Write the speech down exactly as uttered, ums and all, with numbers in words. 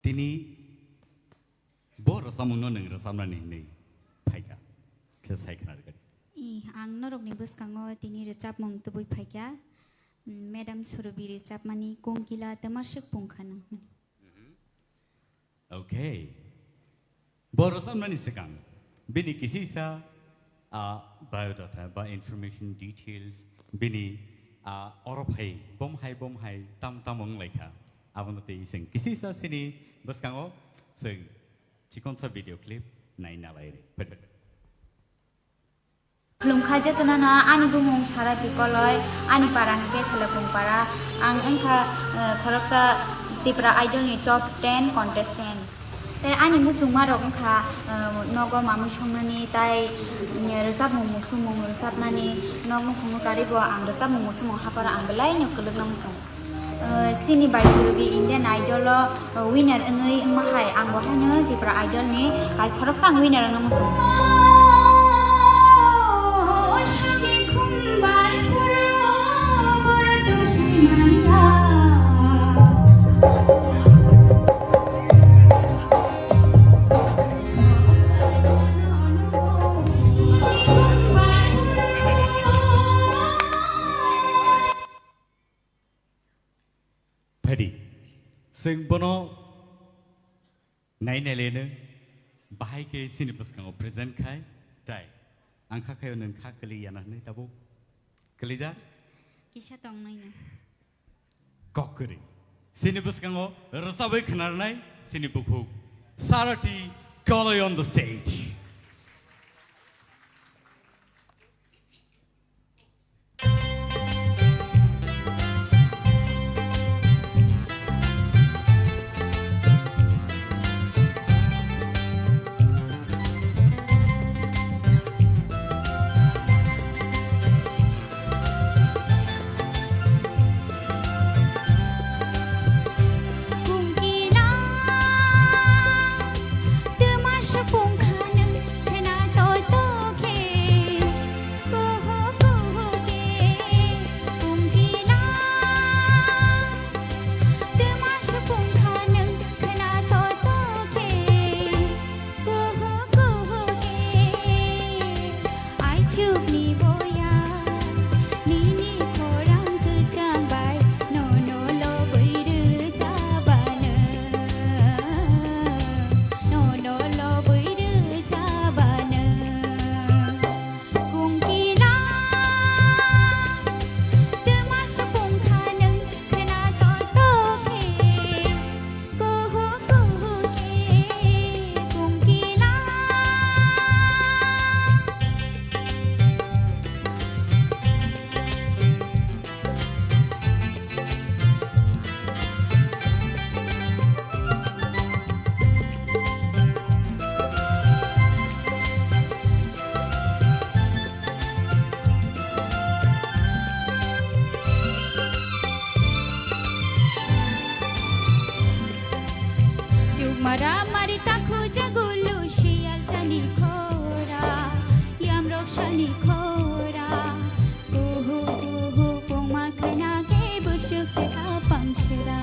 Tini bo rwchapmungno nwng rwchapnani hinwi phaikha, khe sai khna rwgadi. I, ang norokni bwskango tini rwchapmung tubui phaikha, mm, Madam Surubi rwchapmani Kongkila Twmaswk Pungkha Nung. Mhm. Okay. Bo rwchapnani swkang bini kisisa, ah, biodata ba information details bini, ah, oro phai bom hai bom hai tam tam wng lai kha. Abono tei chwng kisisa chini bwskango chwng chikonsa video clip nai nalai rw. Phai phai. Khulumkha jotono no, ani bumung Sarati Koloi, ani para hwnkhe Khelapung para. Ang wngkha, eh, khoroksa Tipra Idol ni top ten contestant. Tei ani muchungma rok wngkha, eh, nogo mamui songnani, tai, mm, rwchapmung musumung rwchapnani, nok nukhung nukaribo ang rwchapmung musumung haparo ang belai no kwlwkno muchung. Eh, chini bai Surubi Indian Idol o, eh, winner wngwi wngma hai, ang bo haino Tipra Idol ni bai khoroksa ang winner wngna muchung. Phaidi, chwng bono nai nai leno bahai khe chini bwskango present khai, tai ang kha khaio nwng kha kwlwi yana hwnwi tabuk kwlwijak? Kisa tongnaino. Kok kwrwi. Chini bwskango rwchabwi khna rwnai chini bukhuk Sarati Koloi on the stage. Kungkila, twma supung kha nwng khna toto khe, kuhu kuhu khe, kungkila, twma supung kha nwng khna toto khe. Kuhu kuhu khe, aichukni boya, nini khorang kwchang bai, nono lobwi rwchapano, nono lobwi rwchapano. Kungkila, twma supung kha nwng khna toto khe. Kuhu kuhu khe kungkila. Chukmara mari takhu jagulu siyal chani khora, yamrok sani khora, kuhu kuhu pungma khaina khe busuk se kapang sera.